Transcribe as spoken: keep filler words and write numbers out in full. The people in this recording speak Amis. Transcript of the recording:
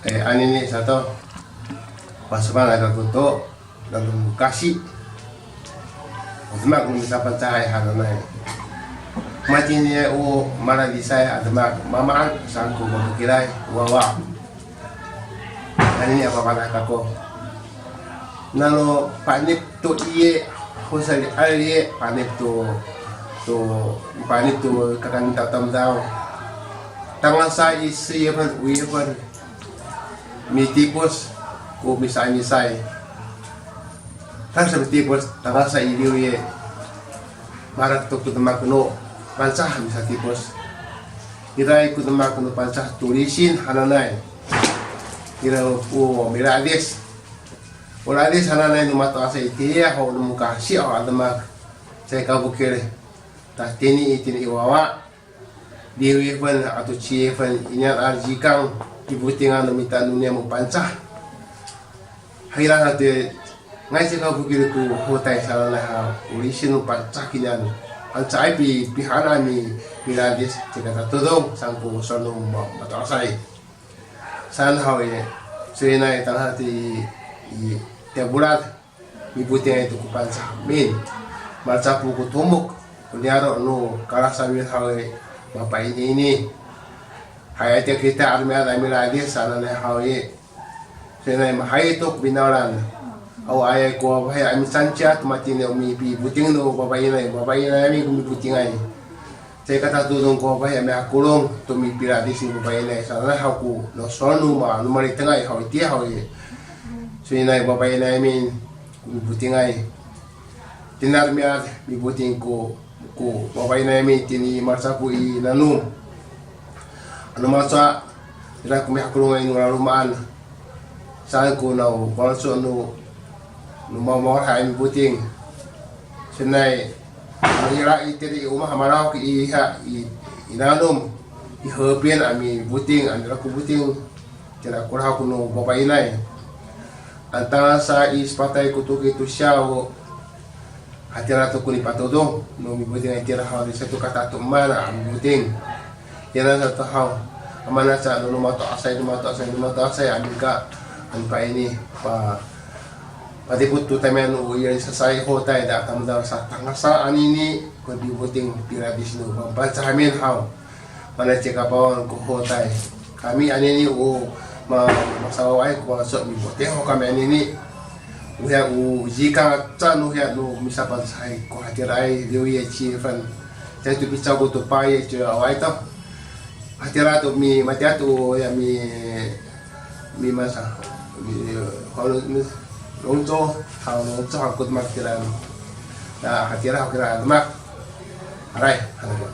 E, anini sato, pasokan aka koto, lalu kasi. O demak no misaPangcahay hananay. Matini o maladisay a demak, mamaan saan ko mafokilay, wawa. Anini a papanak ako. Nano panip to iye, hosali aliye, panip to, to, panip to kakan tamdaw. Tangasa i siyepan, uyepan. Mitipos ko misa'Amisay. Tangasa mitipos, tangasa i liwye. Marak to ko demak no Pangcah misatipos. Ira i ko demak no Pangcah to lisin hananay. Ira o miladis. O ladis hananay no mato'asay itiya ho no mokasi a demak. Caay ka fokil. Ta tini itini i wawa. Liwyefen ato ciyefen inian a cikang, pifotingan no mita no niyam o Pangcah. Haira hati, nga'ay caay ka fokil ko hotay sananay ha, o lisin no Pangcah kinian. Pangcahay pi, pihaen a mi, miladis, caay ka tatodong, saan ko sowal no ma, mato'asay. Saan haw i, solinay tangasa i, i, tiya folad. Mifotingay to ko Pangcah min. Malacafo ko tomok, ko niyaro' no kalasawir haw i, mapainiini. Hay, itiya kita a romi'ad a miladis sananay haw i. Solinay mahayi to ko finawlan. Awaay ko fafahi a misanciya to matini o mipifoting no fafahiay, fafahiay amin ko mifotingay. Caay ka tatodong ko fafahi a mihakolong to mipiladis no fafahiay sananay haw ko, no sowal no ma, no malitengay haw itiya haw i. Solinay fafahiay amin ko mifotingay. Tina romi'ad mifoting ko, ko fafahiay amin tini Malacafo i nanom. Ano maca, ira ko mihakolongay no laloma'an. Saan ko naw, faloco' no, no mamawahay a mifoting. Solinay, ira itira i omah a malahok i, i, i nanom, i hepin a mifoting, a mira ko foting, tira ko lahok no fafahiay. Ano tangasa i sepatay ko toki to siyaw, hatira to ko nipatodong no mifotingay tira haw i sato ka tato mana a mifoting. Ira sato haw, a mana sa no, no mato'asay, no mato'asay, no mato'asay, a mika, ano paini, pa, padipot to tamiyan o ira i sasa'ay hotay, da tamdaw sa tangasa anini ko pifoting piladis no Pangcah amin haw. Mana caay ka pawan ko hotay. Kami anini o ma, masawaay ko maso mifoting ho kami anini. Oya o cikang aca no hiya no misaPangcahay ko hatiraay liwye ciyefen. Caay to picaw ko to paye ciyo awaay to. Hatira to mi, matiya to ya mi, mi masa, mi, halo, mi, longco, halo longco, halo ko demak tira. Na, hatira, hatira demak. Aray, halo ko.